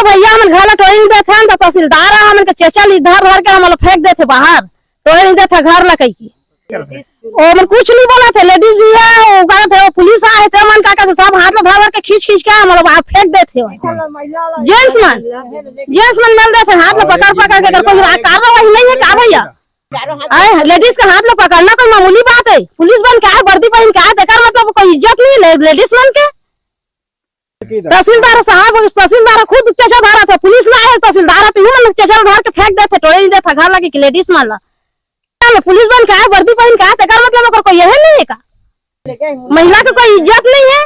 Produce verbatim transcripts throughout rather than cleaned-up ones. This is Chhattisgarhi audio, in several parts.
भैया, हमन घर ला टोरी देथन, त तहसीलदार ह हमन के चेचल धर धर के हमन ला फेंक देथे बाहर, टोरी देथे घर ला कहिके। ओमन कुछ नहीं बोलत हे, लेडीज भी हे, वो का कथे, वो पुलिस आए हे, ते मन का कथे, सब हाथ ला धर धर के खींच खींच के हमन ला बाहर फेंक देथे। जेंट्स मन, जेंट्स मन मिल देथे, हाथ ला पकड़ पकड़ के, अगर कोई कार्रवाई नहीं हे का भैया? आए, लेडीज के हाथ ला पकड़ना कोई मामूली बात हे? पुलिस बन के आए, वर्दी पहन के आए, तेकर मतलब कोई इज्जत नहीं ले-, लेडीज मन के? तहसीलदार साहब, तहसीलदार खुद चेचल धरथे, पुलिस ला आए, तहसीलदार ह, तो यू मन चेचल धर के फेंक देथे, टोरी देथे घर लगे कि लेडीज मन ला। पुलिस बन के आए, वर्दी पहन के आए, तेकर मतलब ओकर कोई यही नहीं हे का? महिला के कोई इज्जत नहीं हे?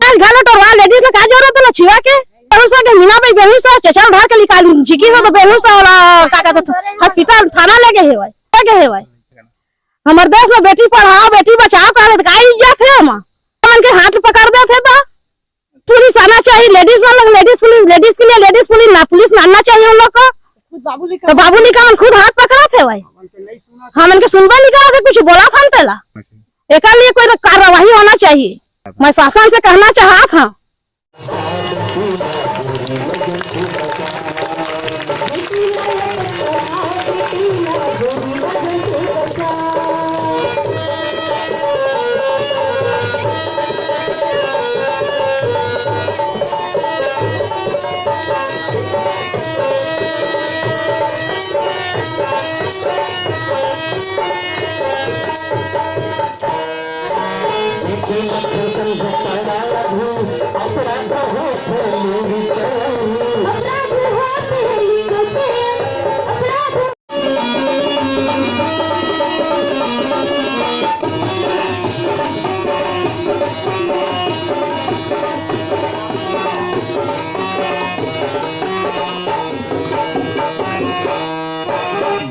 आज घर टोरवा लेडीज ला का जरूरत हे छुआ के? बेहोश हो गए, मीना बाई बेहोश हो, चेचल धर के निकाल, झिकी हो तो बेहोश हो, ओला का कहते, हॉस्पिटल, थाना ले गए हे भाई, ले गए हे भाई। हमर देश में बेटी पढ़ाओ, बेटी बचाओ कहले त का इज्जत हे ओमा? हमन के हाथ पकड़ देथे त पुलिस आना चाहिए, लेडीज मन लग लेडीज पुलिस, लेडीज के लिए लेडीज पुलिस ना, पुलिस में आना चाहिए उन लोग को। तो बाबू लिखा मन खुद हाथ पकड़त हे भाई, हमन के सुनबे नहीं करत हे, कुछ बोलत हन तेला, एकर लिए कोई ना कार्रवाई होना चाहिए। मैं शासन से कहना चाहत हूँ।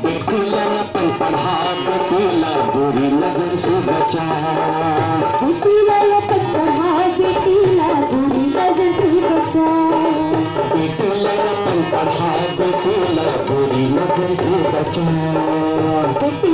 बेटी ला अपन पढ़ा, बेटी ला बुरी नजर से बचा। बेटी ला अपन पढ़ा, बेटी ला बुरी नजर से बचा। बेटी ला अपन पढ़ा, बेटी ला बुरी नजर से बचा। बेटी